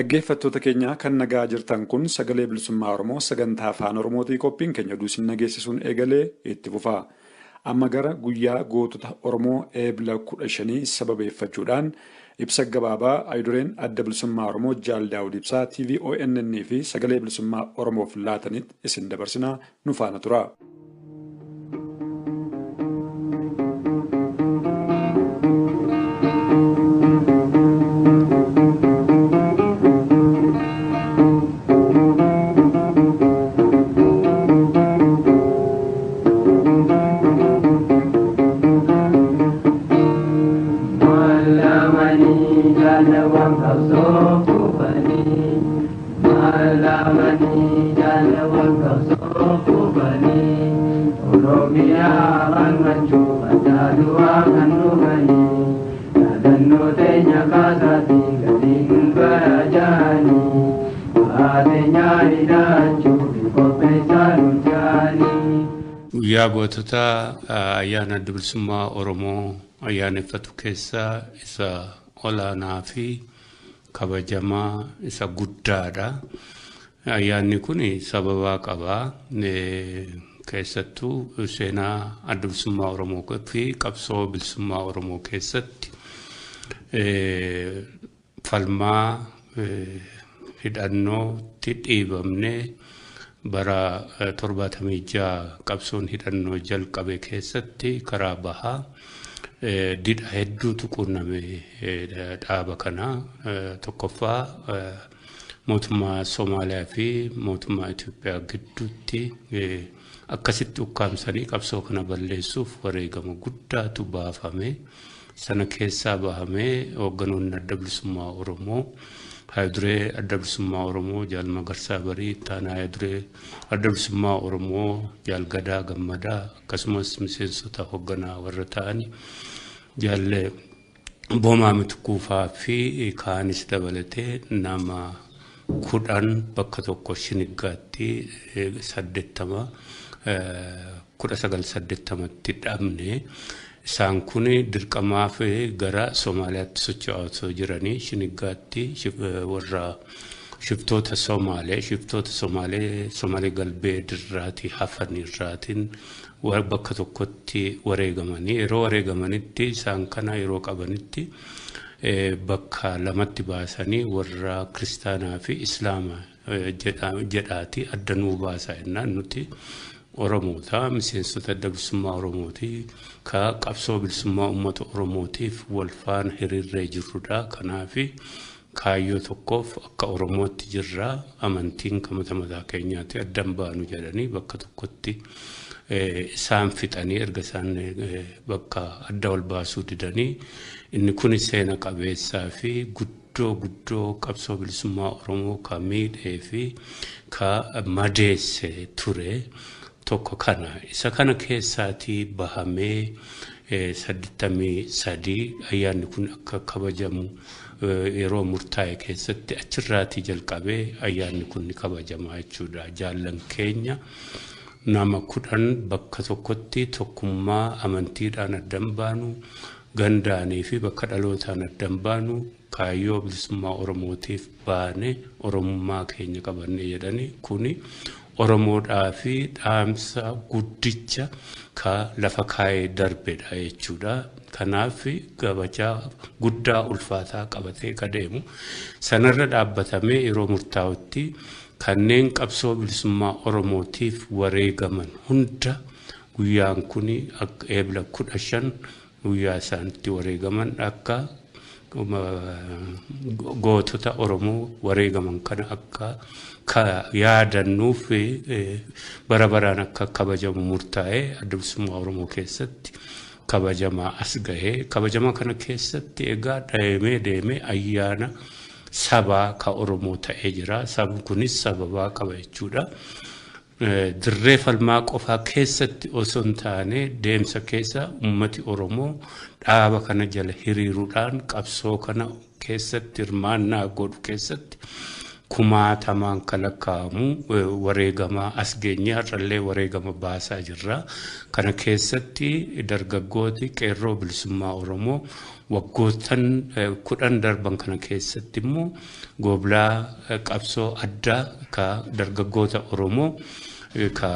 Dhaggeeffattoota keenya kan nagaa jirtan kun sagalee bilisummaa Oromoo sagantaa afaan Oromootii qophiin keenya oduu isin nageessisuun eegalee itti fufa. Amma gara guyyaa gootota Oromoo eebla 15 sababeeffachuudhaan ibsa gabaabaa Ayidureen adda bilisummaa Oromoo Jaal Daawud Ibsaa TV ONN fi sagalee bilisummaa Oromoof laatanitti isin dabarsinaa nu faana tura. Guyyaa gootota ayyaana adda bilisummaa Oromoo ayyaaneffatu keessaa isa olaanaa fi kabajamaa isa guddaadha. Ayyaanni kun sababa qaba. Keessattuu seenaa adda bilisummaa Oromoo fi qabsoo bilisummaa Oromoo keessatti falmaa hidhannootti dhiibamnee bara 76 qabsoon hidhannoo jalqabe keessatti karaa bahaa didha hedduutu quunname dhaaba kana. Tokkoffaa mootummaa Somaaliyaa fi mootummaa Itoophiyaa gidduutti akkasitti ukkaamsanii qabsoo kana balleessuuf wareegama guddaatu baafame. Sana keessaa bahamee hoogganoonni adda bilisummaa Oromoo Hayiduree adda bilisummaa Oromoo Jaal Magarsaa Barii, Ittaanaa Hayiduree adda bilisummaa Oromoo Jaal Gadaa Gammadaa akkasumas miseensota hoogganaa warra ta'an Jaal Boomaa Mitukuufaa fi kaanis dabalatee nama 10 bakka tokko Shiniggaatti 80 1980tti dhabne. Isaan kun dirqamaaf gara Somaaliyaatti socho'aa osoo jiranii Shiniggaatti warra shiftoota Somaalee Somaalee galbee dirraatii hafan irraatiin bakka tokkotti wareegamanii yeroo wareegamanitti isaan kana yeroo qabanitti bakka lamatti baasanii warra kiristaanaa fi islaama jedhaati adda nuu baasaa jennaan nuti Oromoota miseensota adda bilisummaa Oromooti ka qabsoo bilisummaa uummata Oromootiif wal faana hiriirree jirrudha. Kanaaf kaayyoo tokkoof akka Oromootti jirra amantiin kan mataa mataa keenyaatti addan baanu jedhanii bakka tokkotti isaan fixanii erga isaan bakka adda wal baasuu didanii inni kun seena qabeessaa fi guddoo qabsoo bilisummaa Oromoo ka miidhee fi ka madeesse ture. Tokko kana isa kana keessaatii bahamee 83 ayyaanni kun akka kabajamu yeroo murtaa'e keessatti achirraatii jalqabee ayyaanni kun ni kabajama jechuudha. Jaallan keenya nama 10 bakka tokkotti tokkummaa amantiidhaan addan baanu gandaanii fi bakka dhalootaan addan baanu kaayyoo bilisummaa Oromootiif baane Oromummaa keenya qabanne jedhanii kuni Oromoodhaa fi dhaamsa guddicha ka lafa kaa'ee darbedha jechuudha. Kanaaf kabajaa guddaa ulfaataa qabatee ka deemu sanarra dhaabbatamee yeroo murtaa'utti kanneen qabsoo bilisummaa Oromootiif wareegaman hunda guyyaan kun akka eebla 15 guyyaa isaanitti wareegaman akka gootota Oromoo wareegaman kana akka yaadannuuf bara baraan akka kabajamu murtaa'ee adda bilisummaa Oromoo keessatti kabajamaa as gahee kabajama kana keessatti egaa deemee ayyaana sabaa ka Oromoo ta'ee jira. Sabni kunis sababaa qaba jechuudha. Dirree falmaa qofaa keessatti osoo hin taane deemsa keessa uummati Oromoo dhaaba kana jala hiriiruudhaan qabsoo kana keessatti hirmaannaa godhu keessatti Kumaatamaan kan lakkaa'amu wareegama as geenye har'allee wareegama baasaa jirra. Kana keessatti dargaggooti qeerroo bilisummaa Oromoo waggootan 10 darban kana keessatti immoo gooblaa qabsoo addaa ka dargaggoota Oromoo ka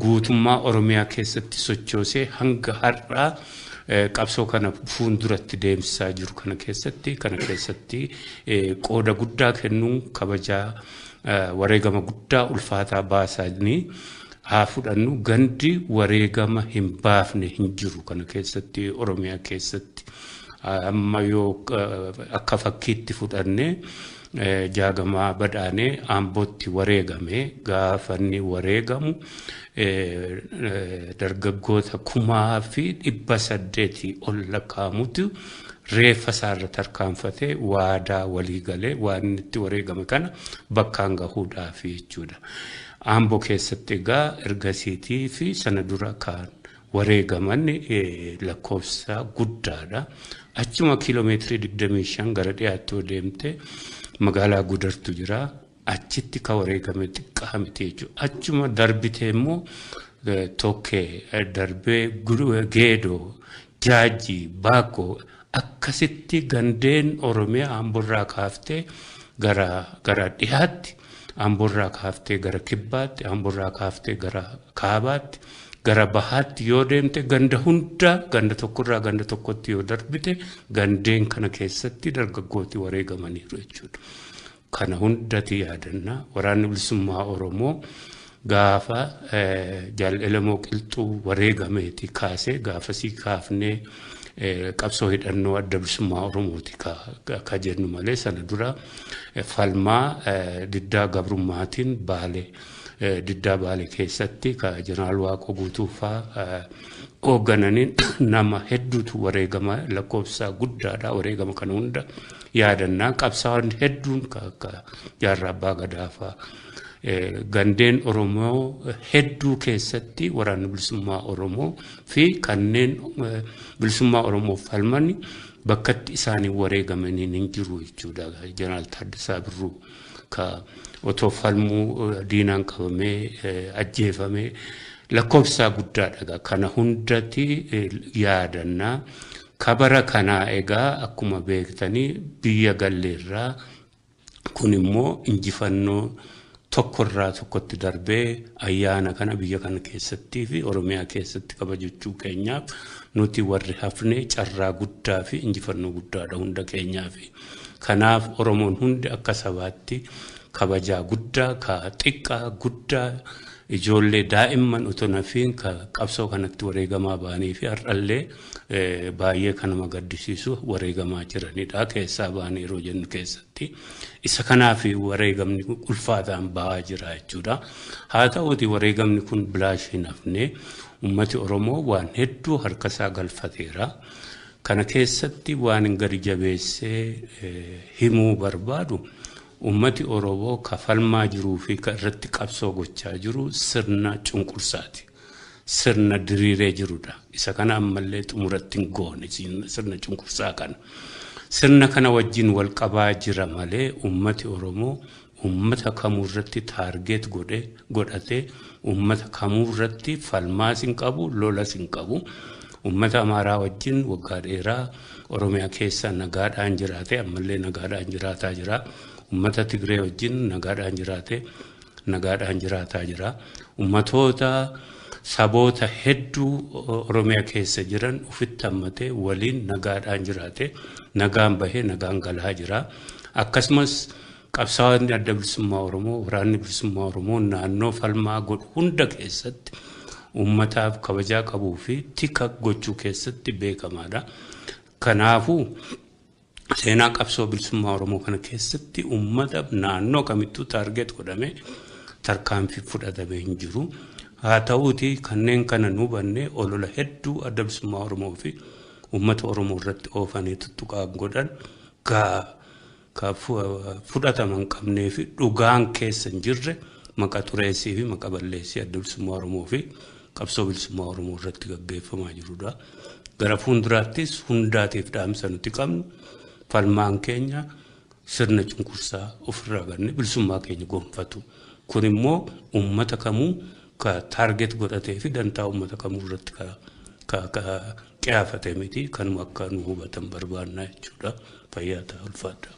guutummaa Oromiyaa keessatti sochoosee hanga har'aa qabsoo kana fuulduratti deemsisaa jiru kana keessatti qooda guddaa kennuun kabajaa wareegama guddaa ulfaataa baasanii haa fudhannu. Gandi wareegama hin baafne hin jiru kana keessatti Oromiyaa keessatti. Amma yoo akka fakkiitti fudhanne Jaagamaa Badhaanee Ambootti wareegame. Gaafa inni wareegamu dargaggoota 1800 ol lakkaa'amutu reeffa isaarra tarkaanfatee waadaa walii galee waan inni itti wareegame kana bakkaan gahuudhaaf jechuudha. Amboo keessatti egaa ergasiitii fi sana dura kan wareegaman lakkoofsa guddaadha. Achuma kiiloomeetirii 25 gara dhiyaatti yoo deemte magaalaa Gudartu jira. Achitti kan wareegame xiqqaa miti jechuudha. Achuma darbitee immoo Tokkee darbee Geedoo, Jaajii, Baakoo akkasitti gandeen Oromiyaa Amboorraa kaaftee gara dhiyaatti, Amboorraa kaaftee gara kibbaatti, Amboorraa kaaftee gara kaabaatti, gara bahaatti yoo deemte ganda hunda ganda tokkorraa ganda tokkotti yoo darbite gandeen kana keessatti dargaggooti wareegamaniiru jechuudha. Kana hundatti yaadanna. Waraanni bilisummaa Oromoo gaafa Jaal Elemoo Qilxuu wareegameeti kaasee gaafasii kaafnee qabsoo hidhannoo adda bilisummaa Oromooti ka jennu malee sana dura falmaa diddaa gabrummaatiin Baalee diddaa Baalee keessatti ka Jeneraal Waaqoo Guutuu fa'aa hooggananiin nama hedduutu wareegama lakkoofsa guddaadha. Wareegama kana hunda yaadannaa. Qabsaa'onni hedduun akka Jaarraa Abbaa Gadaa fa'aa gandeen Oromoo hedduu keessatti waraanni bilisummaa Oromoo fi kanneen bilisummaa Oromoo falman bakkatti isaanii wareegamaniin hin jiru jechuudha. Jeneraal Taaddasaa Birruu ka otoo falmuu diinaan qabamee ajjeefamee lakkoofsa guddaadha. Kana hundatti yaadannaa. Kabara kanaa egaa akkuma beektanii biyya galleerraa kun immoo injifannoo tokkorraa tokkotti darbee ayyaana kana biyya kana keessattii fi Oromiyaa keessatti kabajachuu keenyaaf nuti warri hafne carraa guddaa fi injifannoo guddaadha hunda keenyaaf. Kanaaf Oromoon hundi akka sabaatti kabajaa guddaa ka xiqqaa guddaa ijoollee daa'imman otoo nafiin ka qabsoo kanatti wareegamaa ba'anii fi har'allee baay'ee kan nama gaddisiisu wareegamaa jiranidha. Keessaa ba'anii yeroo jennu keessatti isa kanaaf wareegamni ulfaataan ba'aa jira jechuudha. Haa ta'uuti wareegamni kun bilaash hin hafne. Uummati Oromoo waan hedduu harkasaa galfateera. Kana keessatti waan hin gadi jabeessee himuu barbaadu uummati Oromoo ka falmaa jiruu fi ka irratti qabsoo gochaa jiru sirna cunqursaati. Sirna diriiree jirudha. Isa kana ammallee xumuratti hin goone sirna cunqursaa kana. Sirna kana wajjin wal qabaa jira malee uummati Oromoo uummata kamuu irratti taargeet godhatee uummata kamuu irratti falmaas hin qabu, lolas hin qabu. Uummata Amaaraa wajjin waggaa dheeraa Oromiyaa keessa nagaadhaan jiraate ammallee nagaadhaan jiraataa jira. Uummata Tigree wajjin nagaadhaan jiraate nagaadhaan jiraataa jira. Uummatoota saboota hedduu Oromiyaa keessa jiran ofitti hammatee waliin nagaadhaan jiraate nagaan bahee nagaan galaa jira. Akkasumas qabsaa'onni adda bilisummaa Oromoo waraanni bilisummaa Oromoo naannoo falmaa godhu hunda keessatti uummataaf kabajaa qabuu fi tika gochuu keessatti beekamaadha. Kanaafuu seenaa qabsoo bilisummaa Oromoo kana keessatti uummata naannoo kamittuu taargeet godhame tarkaanfii fudhatamee hin jiru. Haa ta'uuti kanneen kana nu hubanne olola hedduu adda bilisummaa Oromoo fi uummata Oromoo irratti oofanii tuttuqaa godhan ka fudhataman qabnee fi dhugaan keessa hin jirre maqa xureessii fi maqa balleessii adda bilisummaa Oromoo fi qabsoo bilisummaa Oromoo irratti gaggeeffamaa jirudha. Gara fuulduraattis hundaatiif dhaamsa nuti qabnu falmaan keenya Sirna cunqursaa ofirraa ganne bilisummaa keenya gonfatu. Kun immoo uummata kamuu ka taarget godhatee fi dantaa uummata kamuu irratti ka qiyaafate miti. Kanuma akka nu hubatan barbaanna jechuudha. Fayyaa ta'a, ulfaadha.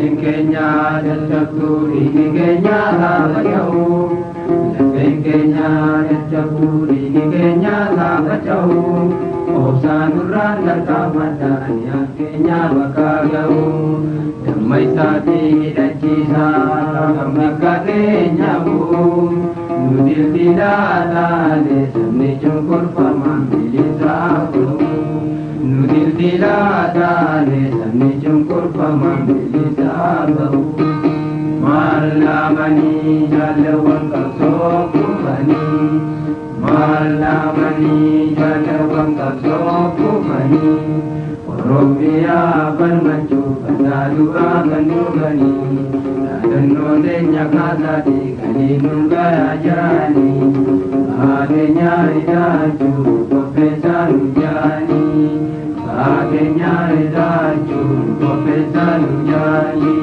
Lafeen keenya jajjabduu dhiigni keenya lafa ce'u. Lafeen keenya jajjabduu dhiigni keenya lafa ce'u. Obsaan nurraan tarkaanfadha aniyaan keenya bakka ga'u. Damma isaatii hidhachiisaa kan bakka keenya bu'u. Nu dildilaa taane sabni cunqurfamaan bilisaa ta'u. Nu dildilaa taane sabni cunqurfamaan bilisaa ba'u. Maal dhaamanii jaalawwan qabsoo kufanii. Maal dhaamanii jaalawwan qabsoo kufanii. Oromiyaa falmachuu fataa du'aa kan dhuganii. Dhaadannoo teenya kaasaatii galii nu gayaa jiranii. Baakeenya hidhaachuu qopheessaa nu jaanii. Baakeenya hidhaachuu qopheessaa nu jaanii.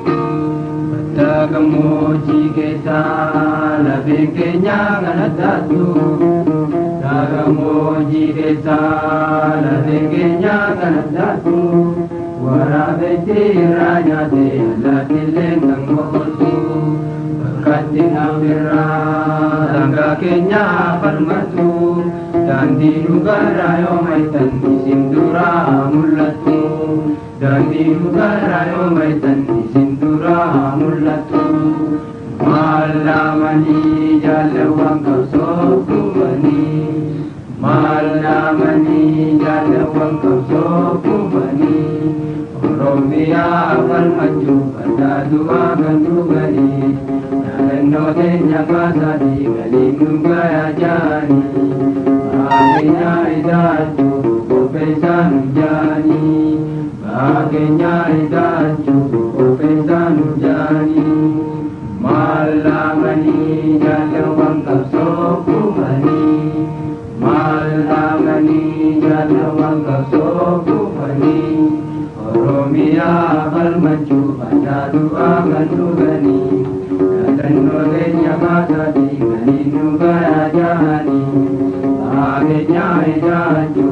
Bakka gammoojjii keessaa lafeen keenya kan addaattu. Bakka gammoojjii keessaa lafeen keenya kan addaattu. Waraabessi irraa nyaate allaattiilleen kan boqotu. Bakkatti nafirraa sangaa keenya falmatu. Daandii dhugaarraa yoo maaytan isin duraa mul'attu. Daandii dhugaarraa yoo maaytan isin duraa mul'attu. Maal dhaamanii jaalawwan qabsoo kufanii. Maal dhaamanii jaalawwan qabsoo kufanii. Oromiyaa falmachuu fataa du'aa kan dhuganii. Dhaadannoo teenya kaasaatii galii nu gayaa jaanii. Baakeenya hidhaachuu qopheessaa nu jaanii. Baakeenya hidhaachuu qopheessaa nu jaanii. Maal dhaamanii jaalawwan qabsoo kufanii. Maal dhaamanii jaalawwan qabsoo kufanii. Oromiyaa falmachuu fataa du'aa kan dhuganii. Dhaadannoo teenya kaasaatii galii nu gayaa jaanii. Baakeenya hidhaachuu